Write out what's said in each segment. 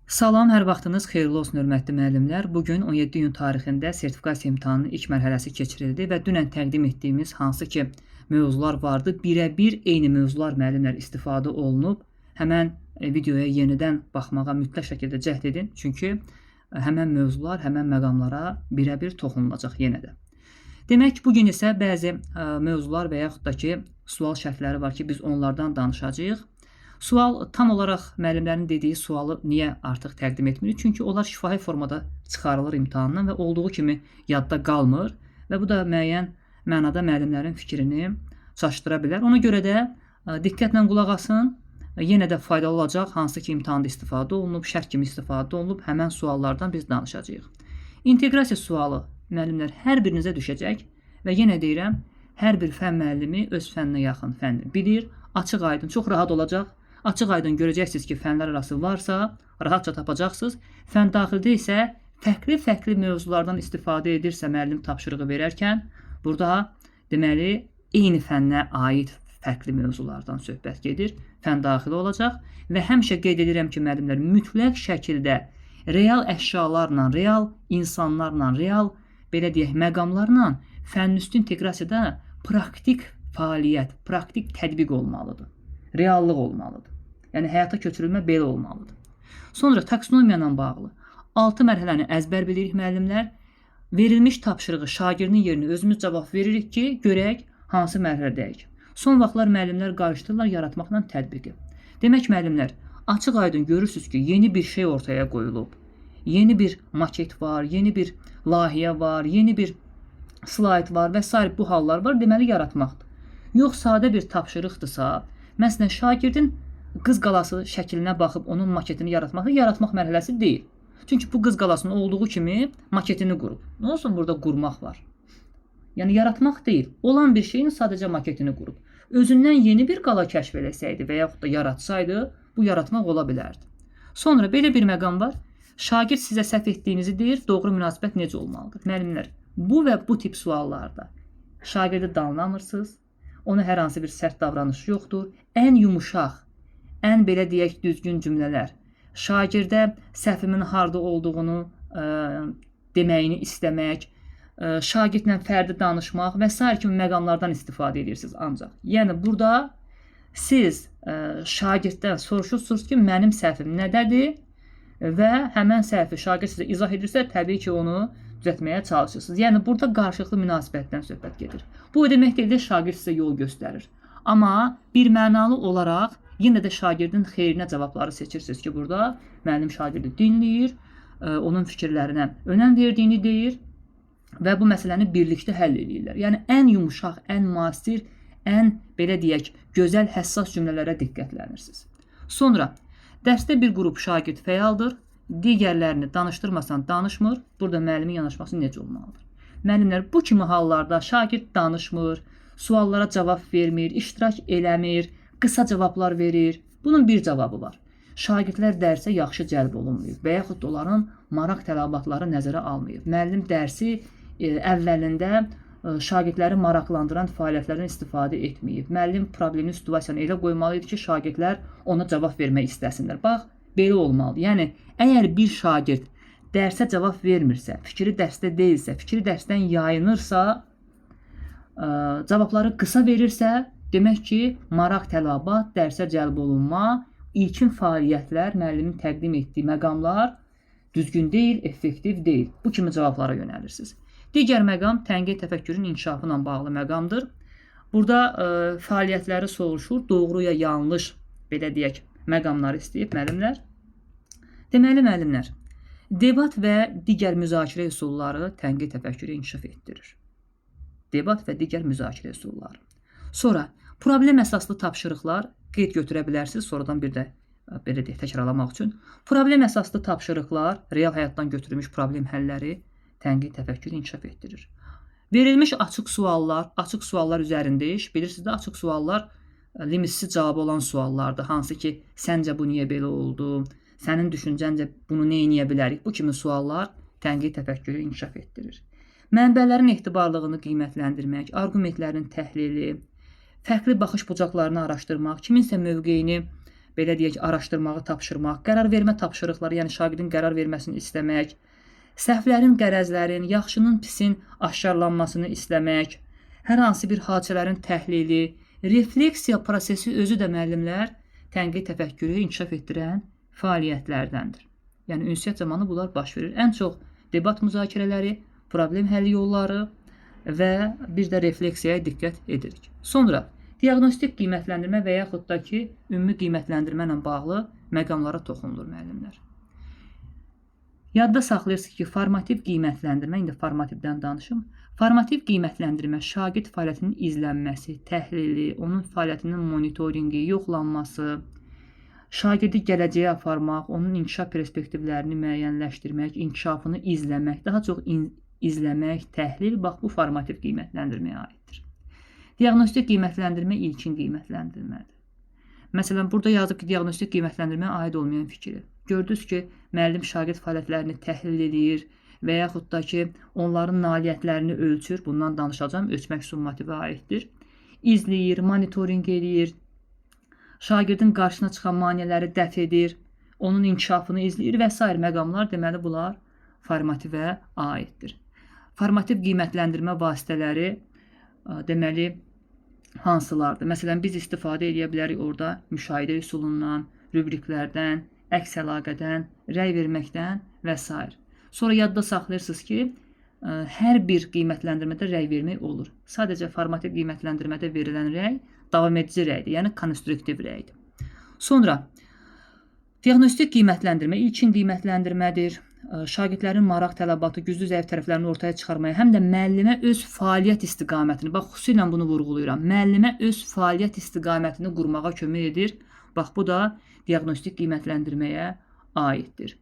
Salam, hər vaxtınız xeyirli olsun, hörmətli müəllimlər. Bu gün 17 iyun tarixində sertifikasiya imtahanının ilk mərhələsi keçirildi və dünən təqdim etdiyimiz hansı ki mövzular vardı, birəbir eyni mövzular müəllimlər istifadə olunub. Həmən videoya yenidən baxmağa mütləq şəkildə cəhd edin, çünki həmən mövzular, həmən məqamlara birəbir toxunulacaq yenə də. Demək, bu gün isə bəzi mövzular və yaxud da ki sual şərtləri var ki, biz onlardan danışacağıq. Sual tam olaraq müəllimlərin dediyi sualı niyə artıq təqdim etmirik? Çünki onlar şifahi formada çıxarılır imtahandan və olduğu kimi yadda qalmır və bu da müəyyən mənada müəllimlərin fikrini çaşdıra bilər. Ona görə də diqqətlə qulaq asın. Yenə də faydalı olacaq, hansı ki imtahanda istifadə olunub, şərt kimi istifadə olunub, həmən suallardan biz danışacağıq. İnteqrasiya sualı müəllimlər hər birinizə düşəcək və yenə deyirəm, hər bir fənn müəllimi öz fənninə yaxın fənni bilir, açıq-aydın, çox rahat olacaq. Açıq-aydın görəcəksiniz ki, fənlər arası varsa, rahatca tapacaqsınız. Fənn daxildə isə fərqli-fərqli mövzulardan istifadə edirsə müəllim tapşırığı verərkən, burada deməli eyni fənnə aid fərqli mövzulardan söhbət gedir. Fənn daxili olacaq və həmişə qeyd edirəm ki, müəllimlər mütləq şəkildə real əşyalarla, real insanlarla, real belə deyək, məqamlarla fənnüstü inteqrasiyada praktik fəaliyyət, praktik tətbiq olmalıdır. Reallıq olmalıdır. Yəni həyata köçürülmə belə olmalıdır. Sonra taksonomiya ilə bağlı 6 mərhələni əzbər bilirik müəllimlər. Verilmiş tapşırığı şagirdin yerinə özümüz cavab veririk ki, görək hansı mərhələdəyik. Son vaxtlar müəllimlər qarışdırırlar yaratmaqla tətbiqi. Demək müəllimlər, açıq-aydın görürsünüz ki, yeni bir şey ortaya qoyulub. Yeni bir maket var, yeni bir layihə var, yeni bir slayd var və sair bu hallar var. Deməli yaratmaqdır. Yox, sadə bir tapşırıqdırsa, məsələn şagirdin Qız qalası şəklinə baxıb onun maketini yaratmaq yaratmaq mərhələsi deyil. Çünki bu Qız qalasının olduğu kimi maketini qurub. Nə olsun burada qurmaq var? Yəni yaratmaq deyil. Olan bir şeyin sadəcə maketini qurub. Özündən yeni bir qala kəşf eləsəydi və yaxud da yaratsaydı, bu yaratmaq ola bilərdi. Sonra belə bir məqam var. Şagird sizə səhv etdiyinizi deyir, doğru münasibət necə olmalıdır? Müəllimlər, bu və bu tip suallarda şagirdi danlamırsınız. Ona hər hansı bir sərt davranış yoxdur. Ən yumuşaq, ən belə deyək düzgün cümlələr. Şagirdə səhvimin harda olduğunu deməyini istəmək, şagirdlə fərdi danışmaq və sair kimi məqamlardan istifadə edirsiniz ancaq. Yəni burada siz şagirddən soruşursunuz ki, mənim səhvim nədədir və həmən səhvi şagird sizə izah edirsə, təbii ki, onu düzəltməyə çalışırsınız. Yəni burada qarşılıqlı münasibətdən söhbət gedir. Bu o demək deyil də şagird sizə yol göstərir. Amma bir mənalı olaraq yenə də şagirdin xeyrinə cavabları seçirsiniz ki, burada müəllim şagirdi dinləyir, onun fikirlərinə önəm verdiyini deyir və bu məsələni birlikdə həll edirlər. Yəni ən yumuşaq, ən müasir, ən belə deyək, gözəl, həssas cümlələrə diqqətlənirsiniz. Sonra dərsdə bir qrup şagird fəaldır, digərlərini danışdırmasan danışmır. Burada müəllimin yanaşması necə olmalıdır? Müəllimlər bu kimi hallarda şagird danışmır, suallara cavab vermir, iştirak eləmir, qısa cavablar verir. Bunun bir cavabı var. Şagirdlər dərsə yaxşı cəlb olunmayıb və yaxud da onların maraq tələbatları nəzərə almayıb. Müəllim dərsi əvvəlində şagirdləri maraqlandıran fəaliyyətlərdən istifadə etməyib. Müəllim problemli situasiyanı elə qoymalı idi ki, şagirdlər ona cavab vermək istəsinlər. Bax, belə olmalıdır. Yəni, əgər bir şagird dərsə cavab vermirsə, fikri dərsdə deyilsə, fikri dərsdən yayınırsa, cavabları qısa verirsə, demək ki, maraq tələbat, dərsə cəlb olunma, ilkin fəaliyyətlər, müəllimin təqdim etdiyi məqamlar düzgün deyil, effektiv deyil. Bu kimi cavablara yönəlirsiniz. Digər məqam tənqid təfəkkürün inkişafı ilə bağlı məqamdır. Burada fəaliyyətləri soruşur, doğru ya yanlış, belə deyək, məqamları istəyib müəllimlər. Deməli, müəllimlər, debat və digər müzakirə üsulları tənqid təfəkkürü inkişaf etdirir. Debat və digər müzakirə üsulları. Sonra problem əsaslı tapşırıqlar qeyd götürə bilərsiniz, sonradan bir də belə deyək, təkrarlamaq üçün. Problem əsaslı tapşırıqlar, real həyatdan götürülmüş problem həlləri tənqid təfəkkürü inkişaf etdirir. Verilmiş açıq suallar, açıq suallar üzərində iş. Bilirsiniz də, açıq suallar limitsiz cavabı olan suallardır. Hansı ki, səncə bu niyə belə oldu? Sənin düşüncəncə bunu nə edə bilərik? Bu kimi suallar tənqid təfəkkürü inkişaf etdirir. Mənbələrin etibarlılığını qiymətləndirmək, arqumentlərin təhlili, fərqli baxış bucaqlarını araşdırmaq, kiminsə mövqeyini belə deyək, araşdırmağı tapşırmaq, qərar vermə tapşırıqları, yəni şagirdin qərar verməsini istəmək, səhvlərin, qərəzlərin, yaxşının, pisin aşkarlanmasını istəmək, hər hansı bir hadisələrin təhlili, refleksiya prosesi özü də müəllimlər tənqidi təfəkkürü inkişaf etdirən fəaliyyətlərdəndir. Yəni ünsiyyət zamanı bunlar baş verir. Ən çox debat müzakirələri, problem həlli yolları və bir də refleksiyaya diqqət edirik. Sonra diaqnostik qiymətləndirmə və yaxud da ki, ümumi qiymətləndirmə ilə bağlı məqamlara toxunulur müəllimlər. Yadda saxlayırsınız ki, formativ qiymətləndirmə, indi formativdən danışım. Formativ qiymətləndirmə şagird fəaliyyətinin izlənməsi, təhlili, onun fəaliyyətinin monitorinqi, yoxlanması, şagirdi gələcəyə aparmaq, onun inkişaf perspektivlərini müəyyənləşdirmək, inkişafını izləmək, daha çox izləmək, təhlil, bax bu formativ qiymətləndirməyə aiddir. Diaqnostik qiymətləndirmə ilkin qiymətləndirmədir. Məsələn, burada yazıb ki, diaqnostik qiymətləndirməyə aid olmayan fikri. Gördünüz ki, müəllim şagird fəaliyyətlərini təhlil eləyir və yaxud da ki, onların nailiyyətlərini ölçür. Bundan danışacağam. Ölçmək summativə aiddir. İzləyir, monitorinq eləyir. Şagirdin qarşısına çıxan maneələri dəf edir, onun inkişafını izləyir və sair məqamlar, deməli bunlar formativə aiddir. Formativ qiymətləndirmə vasitələri deməli hansılardır? Məsələn, biz istifadə edə bilərik orada müşahidə üsulundan, rubriklərdən, əks əlaqədən, rəy verməkdən və s. Sonra yadda saxlayırsınız ki, hər bir qiymətləndirmədə rəy vermək olur. Sadəcə formativ qiymətləndirmədə verilən rəy davam edici rəydir, yəni konstruktiv rəydir. Sonra diaqnostik qiymətləndirmə ilkin qiymətləndirmədir. Şagirdlərin maraq tələbatı, güclü zəif tərəflərini ortaya çıxarmaya, həm də müəllimə öz fəaliyyət istiqamətini, bax xüsusilə bunu vurğulayıram, müəllimə öz fəaliyyət istiqamətini qurmağa kömək edir. Bax bu da diaqnostik qiymətləndirməyə aiddir.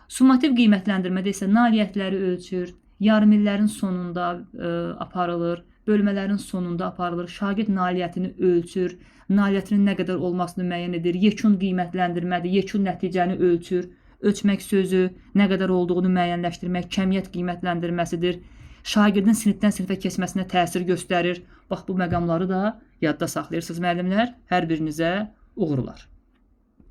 Summativ qiymətləndirmədə isə nailiyyətləri ölçür, yarımillərin sonunda aparılır, bölmələrin sonunda aparılır, şagird nailiyyətini ölçür, nailiyyətinin nə qədər olmasını müəyyən edir, yekun qiymətləndirmədir, yekun nəticəni ölçür, ölçmək sözü nə qədər olduğunu müəyyənləşdirmək, kəmiyyət qiymətləndirməsidir, şagirdin sinifdən sinifə keçməsinə təsir göstərir. Bax bu məqamları da yadda saxlayırsınız müəllimlər. Hər birinizə uğurlar.